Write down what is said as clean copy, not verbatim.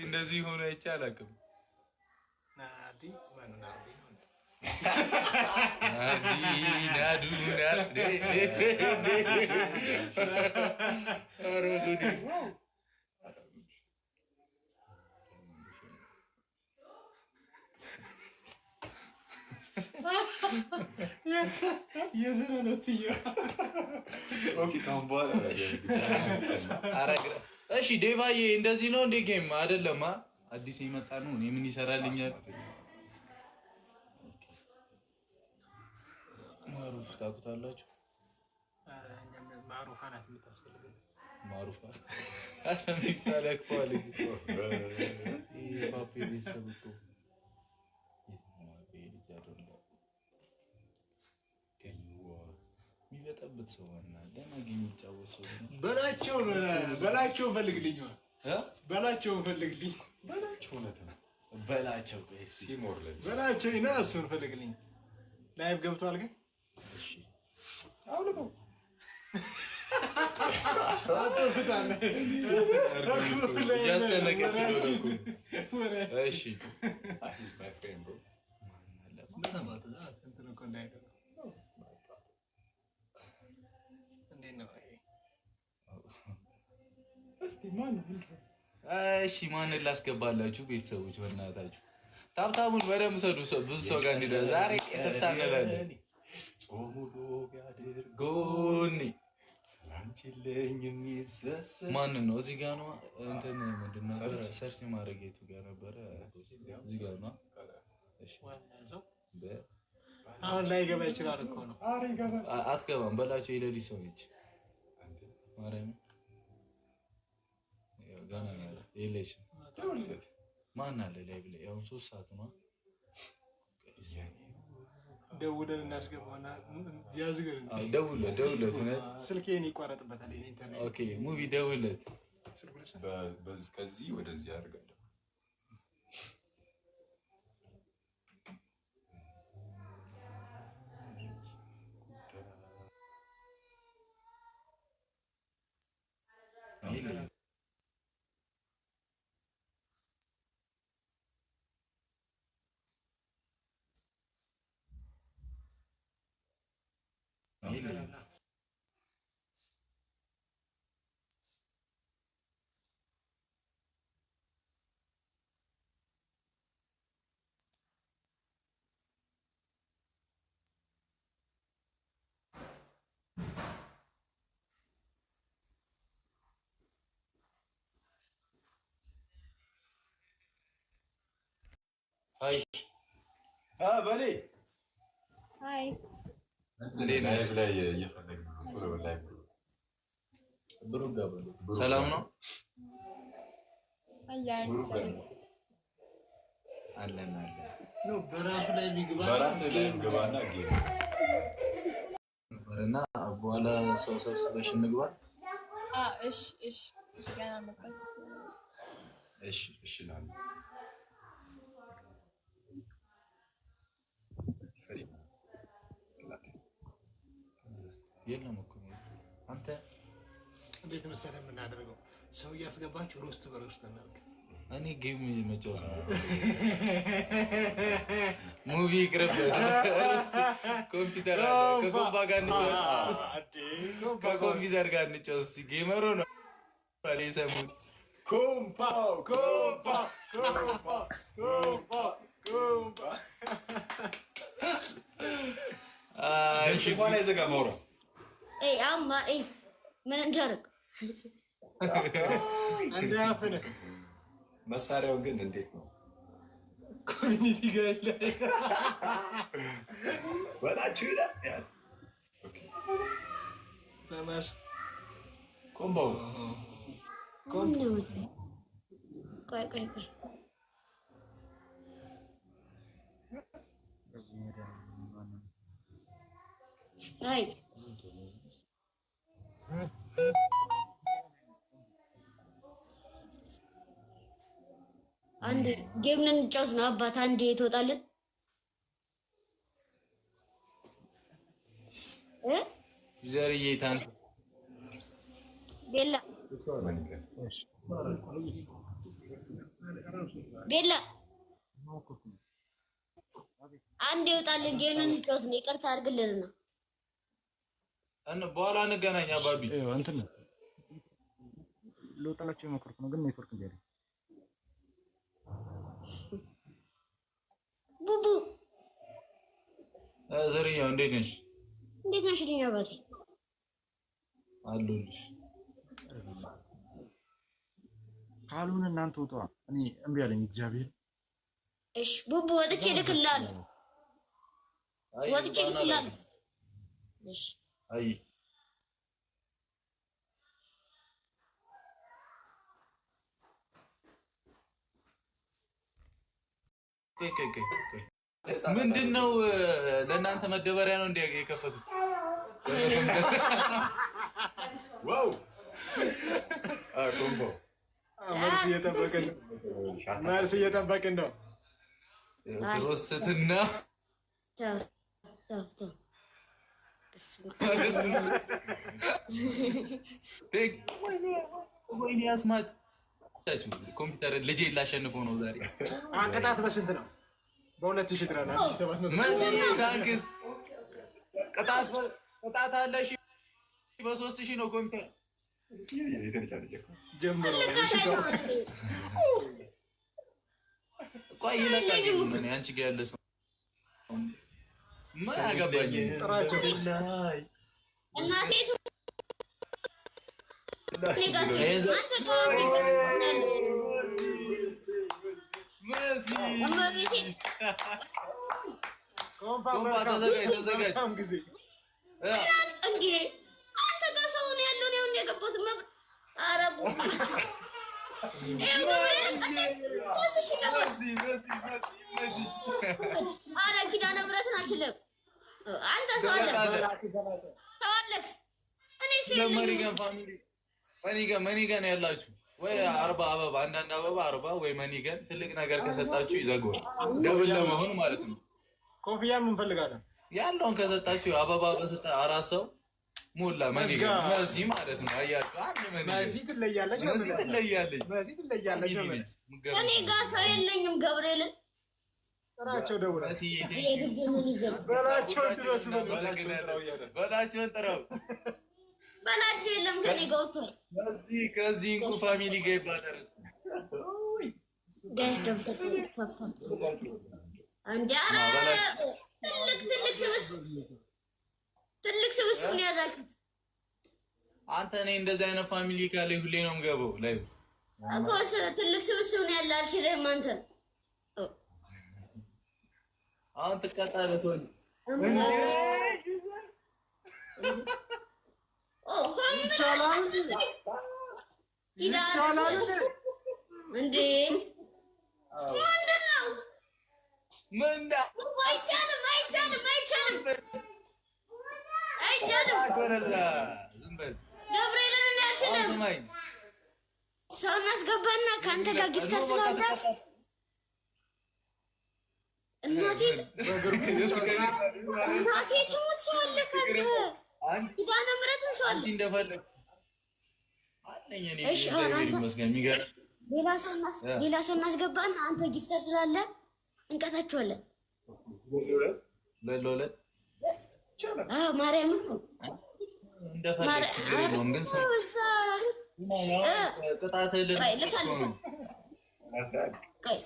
እንደዚህ ሆኖ አይቼ አላውቅም። ናዲ ማነው? ናርዲ ነው። ናርዲ ናዱ ናርዲ። ኧረ ጉዴ! የስራ ነው ትየው። Okay፣ ካሁን በኋላ ኧረ እሺ ዴቫዬ፣ እንደዚህ ነው እንዴ game? አይደለማ፣ አዲስ የመጣ ነው። እኔ ምን ይሰራልኛል? ማሩፍ ታውቁታላችሁ? ማሩፋ ናት የምታስፈልገው። ማሩፋ ሚባል ያክፈዋል። ይሄ ፓፔ ቤተሰብ እኮ የት ነው ልጅ አይደለ የሚበጠብጥ ሰው እና ደህና game የሚጫወት ሰው ነው። በላቸው በላቸው ፈልግልኝ። እ? በላቸው ፈልግልኝ። በላቸው፣ እውነት ነው። በላቸው ቆይ እስኪ። ሲሞር ለኝ። በላቸው እና እሱን ፈልግልኝ። Live ገብቷል ግን። እሺ። አውልቀው። አጥፍታለህ። እያስጨነቀች ስለሆነ እኮ። እሺ። He's my friend, bro. እንትን እኮ እንዳይደለም። እንዴት ነው ይሄ? እስቲ ማን ነው? ምንድን ነው? እሺ፣ ማንን ላስገባላችሁ? ቤተሰቦች፣ በእናታችሁ tap tap ኡን በደንብ ሰዱ። ብዙ ሰው ጋር እንዲደርስ ዛሬ ፍታ እንላለን። ጾሙ ቢያድር ጎኔ ላንቺለኝ የሚሰሰት። ማንን ነው? እዚህ ጋር ነው። እንትን ምንድን ነበረ? Search ማድረግ የቱ ጋር ነበረ? እዚህ ጋር ነው። እሺ። ዋና ሰው አሁን ላይ ገባ ይችላል እኮ ነው። ኧረ ይገባል። አትገባም በላቸው። የሌሊት ሰው ነች። ማርያም ያው ገና ነው የለችም። ደውልለት። ማን አለ ላይ ብለህ ያው 3 ሰዓት ነው። ደውለን እናስገባውና ያዝገን። አዎ፣ ደውልለት ደውልለት። እውነት። ስልኬን ይቋረጥበታል የኔ ኢንተርኔት። Okay፣ ሙቪ ደውልለት። ስልኩ ልስጥ? ከዚህ ወደዚህ አድርገን። Hi. በሌ። Hi. እንዴት ነሽ? Live ላይ እየፈለግን ነው። ቶሎ በል live። ብሩክ ጋር በሉ። ሰላም ነው? አለን። ብሩክ ጋር ነው። አለን አለን። No፣ በራሱ ላይ ቢግባ። በራስህ ላይ ግባና game። እና በኋላ ሰው ሰብስበሽ እንግባ። እሺ፣ ገና መግባት። እሺ። እሺ እላለሁ። የለም እኮ አንተ። እንዴት መሰለህ የምናደርገው፣ ሰው እያስገባችሁ roast በ roast እናድርግ። እኔ game መጫወት ነው። ሙቪ ይቅርበት። ኮምፒውተር አለ። ከኮምፓ ጋር እንጫወት። ከኮምፒውተር ጋር እንጫወት። እስኪ gamer ኡ ነው የሰሙት። ኮምፓው ኮምፓ ኮምፓ ኮምፓ ኮምፓ። እሺ። እንኳን አይዘጋም አውራ። ኤይ አማ ኤይ ምን እንዳደረግ? እንዳያፍንህ። መሳሪያውን ግን እንዴት ነው? Community ጋር በላችሁ ይላል። ያዝ። Okay። ተመስ ኮምባው። ቆይ ቆይ ቆይ። አይ። አንድ game እንጫወት ነው አባት። አንድ ትወጣለን እ User ታን ቤላ። ማን ይላል? ቤላ አንድ ይውጣልን። Game እንጫወት ነው። ይቅርታ አድርግልንና በኋላ እንገናኝ። አባቢ እንትን ልወጣላቸው የሞከርኩ ነው፣ ግን ኔትወርክ እንዲ ቡቡ ዘርያው እንዴት ነሽ? እንዴት ነሽ? ልኝ አባቴ አሉልሽ። ካልሆነ እናንተ ውጣ። እኔ እምቢ አለኝ እግዚአብሔር። እሺ ቡቡ ወጥቼ እልክልሃለሁ። ወጥቼ እልክልሃለሁ። እሺ አይ ቆይ ቆይ ቆይ ቆይ ምንድን ነው ለእናንተ መደበሪያ ነው እንዲ የከፈቱት? Wow ኮምቦ መልስ እየጠበቅን ነው። ሮስትና ተው ተው ተው። በስመ ወይኔ አስማት ኮምፒውተር ልጄ ላሸንፈው ነው ዛሬ። ቅጣት በስንት ነው? በ2000 ትላለህ። መሲ thanks። ቅጣት አለ። እሺ በ3000 ነው ኮምፒውተር ጀምሮ ቆይ ይለቃል። ምን አንቺ ጋር ያለ ሰው ምን አገባኝ? ጥራቸው። እናቴ እኔ ጋር አንተ ጋር መሲ እመቤቴ ኮምፓ ኮምፓ ተዘጋጅ፣ ተዘጋጅ። መልካም ጊዜ። እንዴ አንተ ጋር ሰው ነው ያለው። ነው የገባሁት መብ ኧረ ቡቡ ይኸው ገብርኤልን ቀጣይ 3000 ገባ። መሲ መሲ መሲ ኧረ ኪዳነ ምሕረትን አልችልም። አንተ ሰው አለህ ሰው አለህ። እኔ ሰው የለኝም። Money gun family money gun money gun ያላችሁ ወይ 40 አበባ አንዳንድ አበባ 40 ወይ money gun ትልቅ ነገር ከሰጣችሁ ይዘጋዋል። Double ለመሆን ማለት ነው። ኮፍያም እንፈልጋለን። ያለውን ከሰጣችሁ አበባ በሰጠ አራት ሰው ሞላ money gun መሲ ማለት ነው። አያችሁ አንድ money gun መሲ ትለያለች ነው መሲ የምልህ። ትለያለች። መሲ ትለያለች ነው የምልህ። እኔ ጋር ሰው የለኝም። ገብርኤልን ጥራቸው ደውለህ መሲ የግድ money gun በላቸው ድረስ በላቸውን ጥረው በላቸው የለም ከኔ ጋር ወጥቷል። ከዚህ ከዚህ እንቁ family ጋር ይባላል። Guys double tap tap እንዴ! ኧረ ትልቅ ትልቅ ስብስብ ትልቅ ስብስብ ነው የያዛችሁት አንተ እኔ እንደዚህ አይነት family ካለ ሁሌ ነው የምገባው ላይ እኮ ትልቅ ስብስብ ነው ያለ። አልችልህም አንተ አሁን ትቀጣለህ ቶኒ። ኦ ሆን ይቻላል ኪዳን ይቻላል። እንዴ ምንድን ነው? ምንዳ አይቻልም፣ አይቻልም፣ አይቻልም፣ አይቻልም። ወረዛ ዝም በል ገብርኤልን እኔ አሁን አልችልም። ስማኝ። ሰው እናስገባና ከአንተ ጋር gifter ስላለ እናቴ እናቴ ትሙት ሰው አለ ከአንተ ኪዳነ ምሕረትን ሰው አለ። አንቺ እንደፈለግ አለኝ እኔ እሺ፣ አሁን እግዚአብሔር አንተ ይመስገን። የሚገርም ሌላ ሰው እናስገባና አንተ gifter ስላለ እንቀጣቸዋለን። ሁለት ለሁለት አዎ ማርያም እንደፈለግ ችግር የለውም። ግን ስማ፣ ቅጣትህ ቆይ ልፈልግ ነው። ቆይ